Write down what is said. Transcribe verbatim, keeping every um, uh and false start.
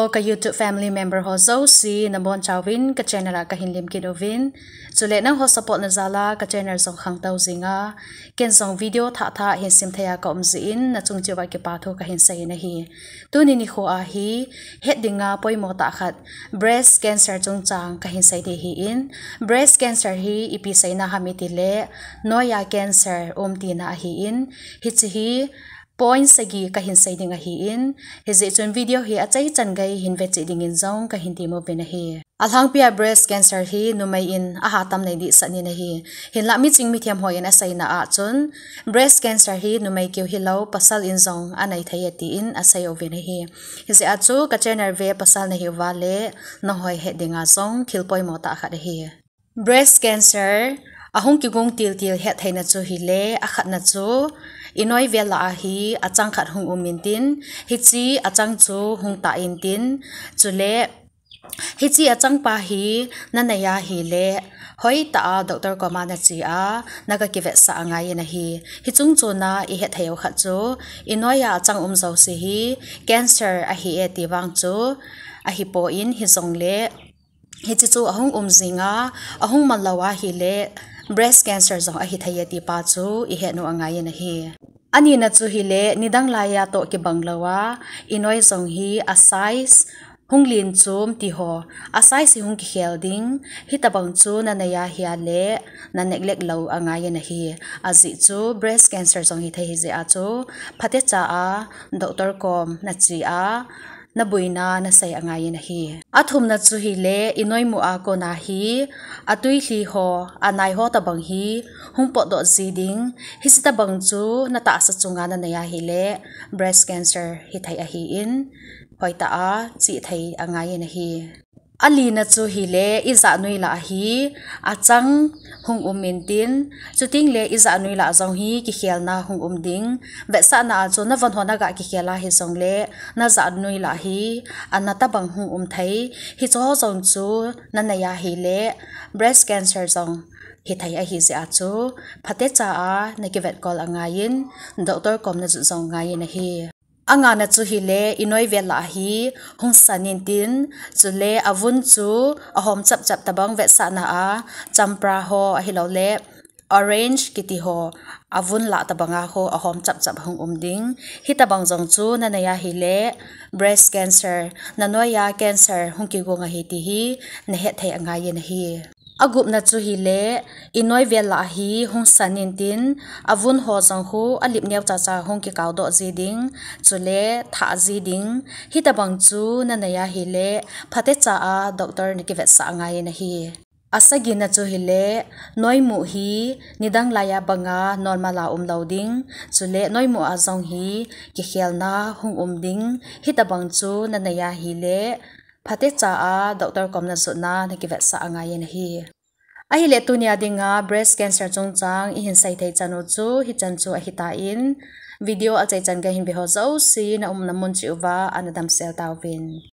Ka YouTube family member ho jouse nabonchauvin ka channel a kahin lemkit uvin. Chule nangho support na jal a ka channel jong khangtou jinga, ken jong video thah thah hin sem thei a ka um jeh in nachung cheh uva kipa thu kahin sei in ahi. Tuni nikho a hi het dinga poimo tah khat breast cancer chungchang kahin sei ding ahin. Breast cancer hi ipi seina ham itile, noiya cancer um tina ahin. Hiche hi point sagi kahin sei ding ahin, hijeh chun video hi achai chan gei hin ve cheh dingin jong kahin temuvin ahi. Alhangpia breast cancer hi numei in aha tam nei dehset in ahi. Hinlah miching mithem hon aseina a chun breast cancer hi numei keu hilou pasal in jong anei thei e tin asei uvin ahi. Hijeh a chu ka channel ve pasal nahiuva le nangho het dinga jong thil poimo tah khat ahi. Breast cancer ahung kigon tiltil het theina chu hile, akhatna chu inoi vel lah a hi achang khat hung um intin, hiche achang chu hung tah intin, chule hiche achangpa hi nanei ahile, hoitah a doctor koma nache a naga kivetsah angai in ahi. Hiche chungchon a ihet thei u khat chu, inoiya achang um jouse hi cancer ahi e ti vang chu ahipoi, hijongle hiche chu ahung um jinga, ahung man lou ahile breast cancer jong ahi thei e ti pa chu ihet u angai in ahi. Anina chu hile, nidang laiya toh kibang louva inoi jong hi a size hung len chom tiho, a size hi hung kikhel ding, hitobang chu nanei ahile na neglect lou angai in ahi. Ajeh chu breast cancer jong hithei hijeh a chu phatecha a doctor kom nache a naboina nasei angai in ahi. Athumna chu hile, inoimu a kona hi atwilhi ho, anai ho tobang hi hung potdoh ji ding, hiche tobang chu natahsa chunga nanei ahile breast cancer hithei ahin, hoitah a cheh thei angai in ahi. Alina chu hile, ijat noi lah a hi achang hung um intin, chutengle ijat noi lah jong hi kikhelna hung um ding. Vetsahna a chu navon ho naga kikhel a hijongle najat noi lah hi ana tobang hung um thei. Hicheho jong chu nanei ahile breast cancer jong hithei ahijeh a chu phatecha a nakivetkol angai in, doctor kom najot jong angai in ahi. Angana chu hile, inoi vel lah a hi hung san intin, chule avun chu ahom chapchap tobang, vetsahna a champra ho ahiloule orange kiti ho avun lah tobanga ho ahom chapchap hung um ding. Hitobang jong chu nanei ahile breast cancer, nanoiya cancer hung kigon ahi ti hi nahet thei angai in ahi. Agupna chu hile, inoi vel lah a hi hung san intin, avun ho jong khu alip neocha cha hung kikaudoh ji ding, chule thah ji ding, hitobang chu nanei ahile phatecha a doctor nakivetsah angai in ahi. Asagina chu hile, noimu hi nidang laiya banga normal a umlou ding, chule noimu a jong hi kikhelna hung um ding, hitobang chu nanei ahile phatecha a doctor kom najotna nakivetsah angai in ahi. Ahile tunia dinga breast cancer chungchang ihin sei thei chan u chu hichan chu ahitan, video achai chan gei hin ve ho jouse naumna mun cheh uva ana damsel tauvin.